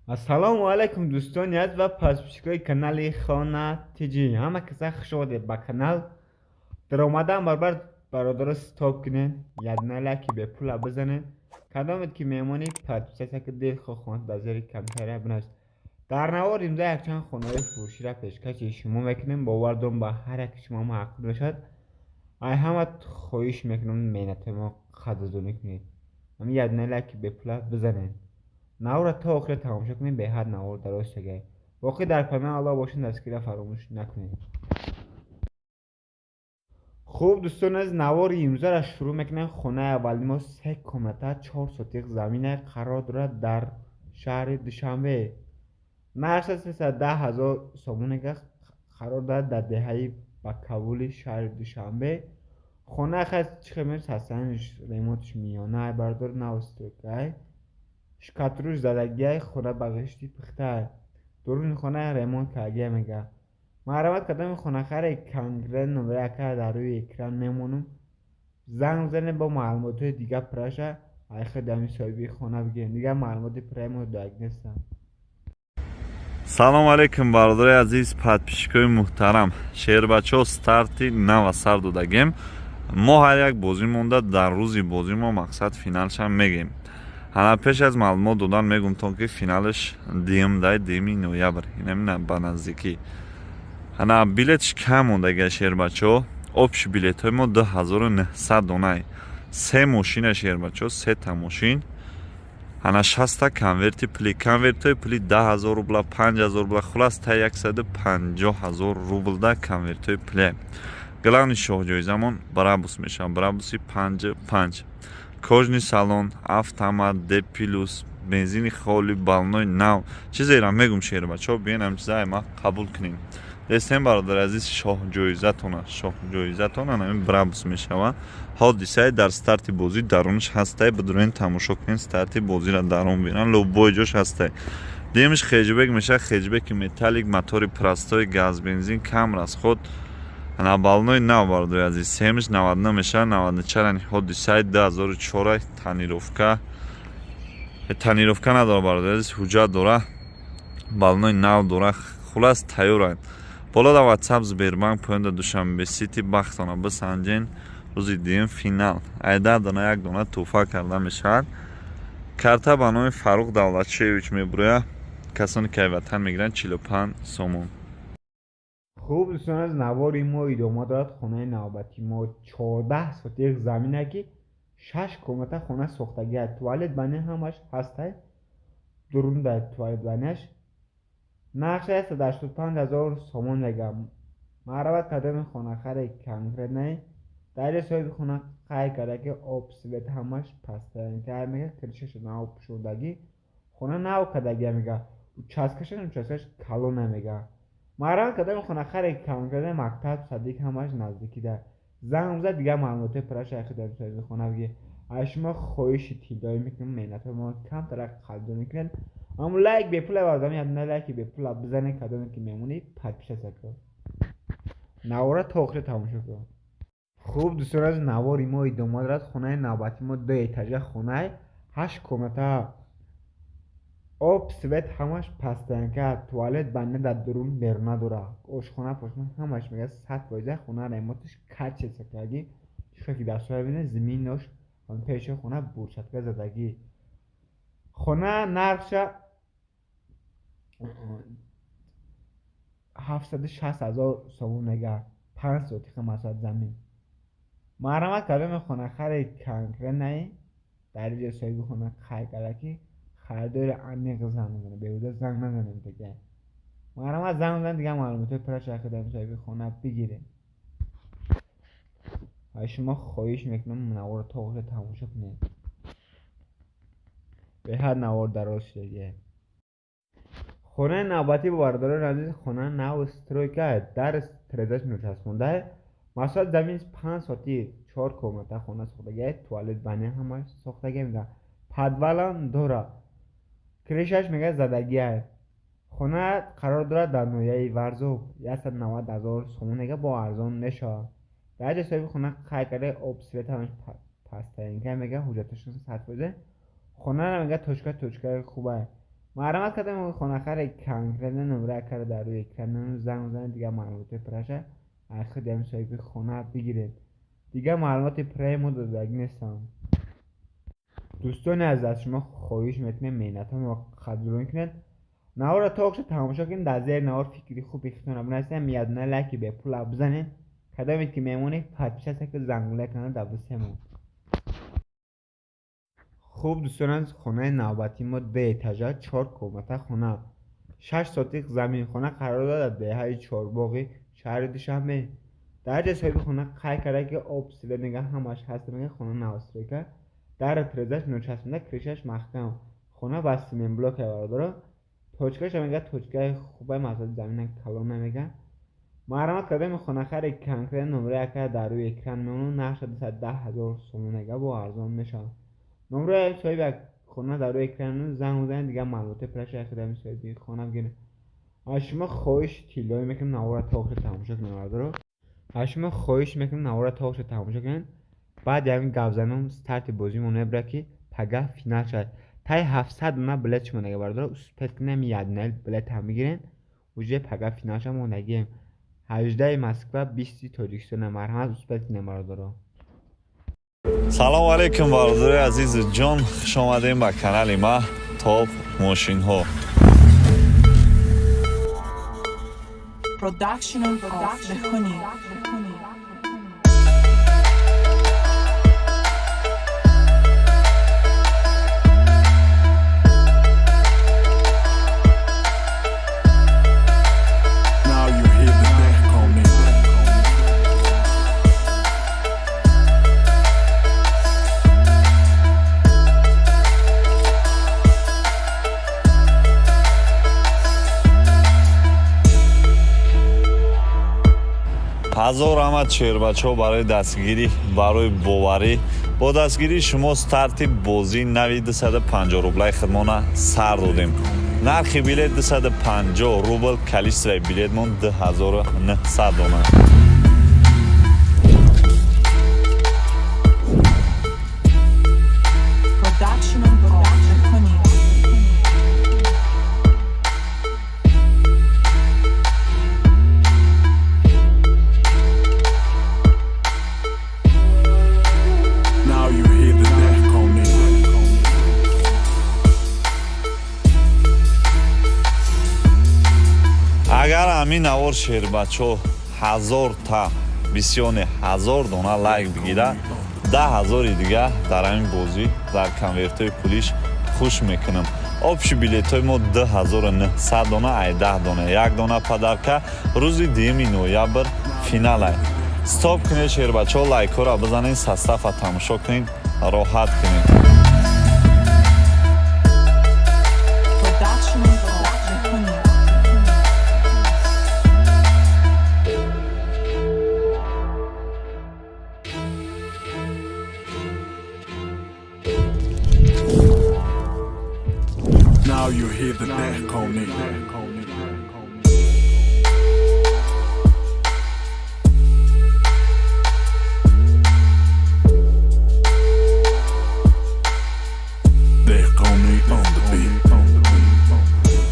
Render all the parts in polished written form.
Ассалому алайкум, дӯстони азиз ва подписчикои канали Хона ТЖ. Ҳама каса хуш омадед ба канал. Даромадан баробар бародаро стоп кунед, ядна лайки бепула бизанед. Кадомед ки меҳмони, подписаться ки дилхоҳ хонад, дар зери комментария бинависед. Дар навор имрӯза якчанд хонаҳои фурӯширо пешкаши шумо мекунем. Бовар дорам, ба ҳар яки шумо маъқул мешавад. Ай ҳама хоҳиш мекунам, меҳнатҳои мо қадрдонӣ кунед. Ҳамин ядна лайки бепула бизанед. Наворро то охира тамошо кунед, беҳад навор дароз шагай. Боқӣ дар паноҳи Аллоҳ бошед, дастгирӣ фаромӯш накунед. Хуб, дӯстони азиз, навори имрӯзаро шурӯъ мекунем. Хонаи аввали мо се комната, 4 сотих замина қарор дорад дар шаҳри Душанбе. Нархаш 310 000 сомоне, қарор дорад дар деҳаи Бакавули шаҳри Душанбе. Хона хай чӣ хел мебинед, ремонтш миёна, бародар, новостройка, штукатурш задагиай, хона ба гашти пухтай. Дуруни хона ремонт кардагия мега. Марҳамат, кадоми хонахаре конкрет, номери ака дар рӯи экран мемонам, занг бизанед, бо маълумотҳои дига пурраша ай худи ҳамин соҳиби хона бигирем. Дигар маълумоти пурраи мо дояг нестам. Салому алейкум, бародари азиз, подписчикои муҳтарам. Шербачаҳо, старти нава сар додагем. Мо ҳар як бозӣ монда, дар рӯзи бозӣ мо мақсад финалшам мегем. Ҳана пеш аз маълумот додан мегумтон, ки финалаш дуюм дай 2 ноябр, инамина ба наздикӣ. Ҳана билетш кам мондага, шербачаҳо. Общий билетҳои мо 2900 донай. Се мошина, шербачаҳо, сета мошин. Ҳана 60-та конверти пули, конвертҳои пули 10 000 рубла, 5000 рубла, хулас та 150 000 рублда конвертҳои пуле. Главный шоҳҷоизамон Брабус мешавад, Брабуси панҷ панҷ, кожаный салон, автомат, Д плюс, бензини холи, баллонои нав. Чизеро мегум, шербачаҳо, биён ҳам чизае ма қабул кунем. Дестем, бародари азиз, шоҳҷоизатона, шоҳҷоизатона ҳамин Брабус мешавад. Ҳодисае дар старти бозӣ дарунаш ҳастай, бидурен тамошо кунед, старти бозиро дарун бинан, любой ҷош ҳастай. Дуюмиш хеҷбек мешавад, хеҷбеки металлик, мотори простой, газ, бензин, кам расход, баллонои нав, бародари азиз. Сеюмиш 99 мешавад, 94 ҳодисаи 2004, тонировка, тонировка надора, бародари азиз, ҳуҷҷат дора, баллонои нав дора, хулас тайёранд. Боло да Ватсап Сбербанк, поён да Душанбе Сити. Бахтона бисанҷен. Рӯзи дуюм финал айда дона як дона тӯҳфа карда мешавад. Карта ба номи Фаррух Давлатшоевич мебурояд. Касоне ки ватан мегиранд, 45 сомон. Хуб, дӯстон, аз навори мо идома дорад. Хонаи навбати мо 14 сотих замина, ки шаш комната хона сохтагиа, туалет, баня ҳамаш ҳастай. Дурунда туалет, баняш. Нархша 185 000 сомон мегам. Марҳамат, кадоми хонахаре конкретный, дар ҷои соҳиби хона қайд карда, ки об, свет ҳамаш пастаян мега, крышаша нав пӯшондагӣ, хона нав кардагия мега, участкаш калона мега. Марҳамат, кадоми хонахаре конкретный, мактаб, садик ҳамаш наздикида, занг бизад, дигар маълумотҳои пурраша худи соҳиби хона бигир. Аз шумо хоҳиши тиллоӣ мекунем, меҳнатҳои мо камтарак қадрдонӣ кунед. Аммо лайк бепула, бародарам, ядна лайки бепула бизанед. Кадоме ки мемонӣ, подписаться кун, навора то охира тамошо кун. Хуб, дӯстон, аз навори мо идома дорад. Хонаи навбати мо ду этажа хонаи, ҳашт комната, об, свет ҳамаш постоянка, туалет, баня дар дурун, беруна дора, ошхона, пошхона ҳамаш мега 100%. Хона ремонташ качество кардагӣ. Чихел ки дар сура бинед, заминош, пеши хона брусчатка задагӣ. Хона нархша 760 000 сомон мега, 5 сотиха масоҳат замин. Марҳамат, кадоми хонахаре конкретный, дар ҷои соҳиби хона қайд карда, ки харидори аниқ занг мезанад, беҳуда занг назанем дига. Марҳамат, занг бизанед, дигар маълумотҳои пурраша худи соҳиби хона бигиред. Аз шумо хоҳиш мекунам, наворро то охира тамошо кунед, беҳад навор дароз шудагия. Хонаи навбатӣ, бародарони азиз, хона новостройка, дар тирезаш мечаспонда, масоҳати замин 5 сотих, чор комната хона сохтагия, туалет, баня ҳамаш сохтагия мега, подвалам дора, крышаш мега задагия. Хона қарор дорад дар ноҳияи Варзоб, 190 000 сомон мега, бо арзон мешавад. Дар ҷои соҳиби хона қайд карда, об, свет ҳамаш постоянка мега, ҳуҷҷаташон 100%. Хонаро мега точка точкаи хубае. Марҳамат кардем хонахаре конкретно номра карда дар рӯи экран занг бизанед, дигар маълумоти пурраша аз худи ҳамин соҳиби хона бигиред. Дигар маълумоти пурраи мо додагӣ нестам. Дӯстони азиз, аз шумо хоҳиш мекунем меҳнатҳоро қадрдонӣ кунед. Наворро то охир тамошо кунед, дар зери навор фикри хуби худтонро бинависед, якдона лайки бепула бизанед. Кадомед ки мемонед, подписаться кунед, зангӯлаи канал дар бисемон. Хуб дӯстон азиз, хонаи навбатии мо ду этажа, 4 комната хона, 6 сотиқ замин. Хона қарор дорад дар деҳаи Чорбоғи шаҳри Душанбе. Дар ҷои соҳиби хона қайд карда ки об, свет мега ҳамаш ҳаст, мега хона новостройка, дару тирезаш ночаспонда, крышаш маҳкам. Хона ба цементблок бародаро. Точкаша мега точкаи хубай, масоҳати замина калон намега. Марҳамат кардем хонахари конкретно номраи ака дар рӯи экран мемонад, нархша 210 000 сомон мега, бо арзон мешавад. Номраи соҳиби хона дар рӯи экран занг бизанед, дигар маълумоти пурраша худи ҳамин соҳиби хона бигиред. Аз шумо хоҳиши тиллоӣ мекунем наворро то охир тамошо кунед бародаро. Аз шумо хоҳиш мекунем наворро то охир тамошо кунед. Баъди ҳамин гапзанон старти бозимон мебарад ки пагаҳ финал шавад. Таи 700 дона билет шумо мега бародаро, успеть кунем якдона билет ҳам бигирем. Уже пагаҳ финал шавад мондагием. 18 Москва, 20 Тоҷикистон. Марҳамат успеть кунем бародаро. Салому алейкум бародарои азизу ҷон, хуш омадем ба канали ма Топ мошинҳо. Production of Behkoni. Now you hear the Dehkoni. Ҳазор раҳмат шербачаҳо барои дастгирӣ, барои боварӣ. Бо дастгирии шумо старти бозии нави 250 рублаи худмона сар додем. Нархи билет 250 рубл, количествои билетмон 2900 дона. Production of Behkoni. Now you hear the Dehkoni. Агар ҳамин навор шербачаҳо 1000 та бисёне 1000 дона лайк бигира, 10 000-и дига дар ҳамин бозӣ дар конвертҳои пулиш хуш мекунам. Общий билетҳои мо 2900 дона, ай 10 дона як дона подарка. Рӯзи 2 ноябр финалай. Стоп кунед шербачаҳо, лайкҳоро бизанед, состава тамошо кунед, роҳат кунед. Production of Behkoni. Now you hear the Dehkoni. Dehkoni on the beat.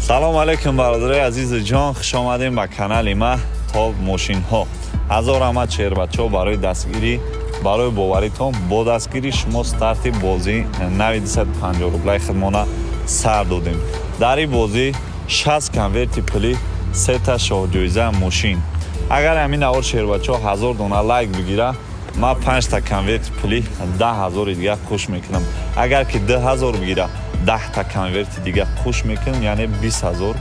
Салому алейкум бародарои азизу ҷон, хуш омадем ба канали ма Топ мошинҳо. Ҳазор раҳмат шербачаҳо барои дастгирӣ, барои боваритон. Бо дастгирии шумо старти бозии нави 250 рублаи худмона сар додем. Дар ин бозӣ 60 конверти пулӣ, сета шоҳҷоиза мошин. Агар ҳамин навор шербачаҳо 1000 дона лайк бигира, ман панҷта конверти пулӣ 10 000-и дига хуш мекунам. Агар ки 2000 бигира, 10-та конверти дига хуш мекунам, яъне 20 000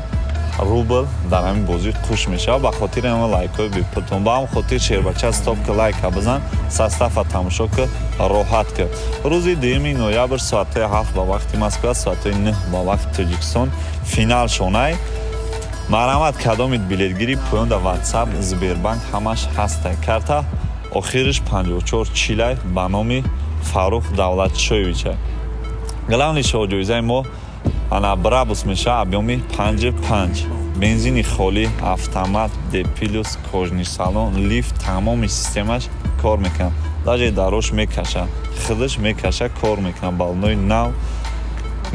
рубл дар ҳамин бозӣ хуш мешавад. Ба хотири ҳама лайкҳои бепултон, ба ҳам хотир шербача стоп ки лайка бизан, состава тамошо ки, роҳат ки. Рӯзи 2 ноябр соатҳои 7 ба вақти Москва, соатҳои 9 ба вақти Тоҷикистон финал шонай. Марҳамат, кадомид билетгирӣ, поён дар Ватсап, Сбербанк ҳамаш ҳастай. Карта охириш 54 чилай ба номи Фаррух Давлатшоевичай. Главный шоҳҷоизаи мо ана Брабус мешавад, объёми 5,5, бензини холӣ, автомат, Д плюс, кожаный салон, лифт, тамоми системаш кор мекунад, даже дарош мекаша, худаш мекаша, кор мекунад, балонои нав.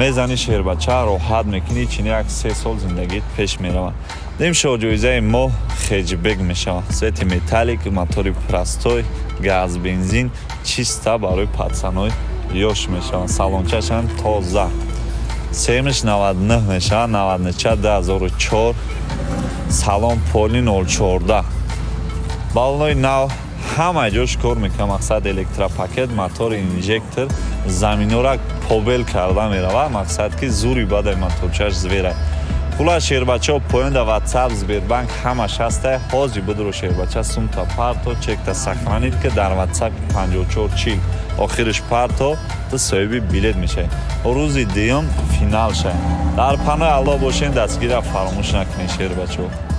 Мезани, шербача, роҳат мекунӣ, чини як 3 сол зиндагит пеш меравад. Дим шоҳҷоизаи мо хэтчбек мешавад, цвети металлик, мотори простой, газ, бензин, чиста барои пацанои ёш мешавад. Салончашам тоза. Семиш 99 мешавад, 99 2004, салон поли 014, баллонои нав, ҳама ҷош кор мекунад. Мақсад, электропакет, мотори инжектор, заминора побел карда меравад. Мақсад, ки зури бадай, моторчаш зверай. Хулас, шербачао, поён да Ватсап, Сбербанк ҳамаш ҳастай. Ҳозир бидро, шербача, сумта парто, чекта сохранить ки, дар Ватсап 54 40 охириш парто, ту соҳиби билет мешавӣ. Рӯзи дуюм финал шавӣ. Дар панои Аллоҳ бошем, дастгирия фаромӯш накунед, шербачао.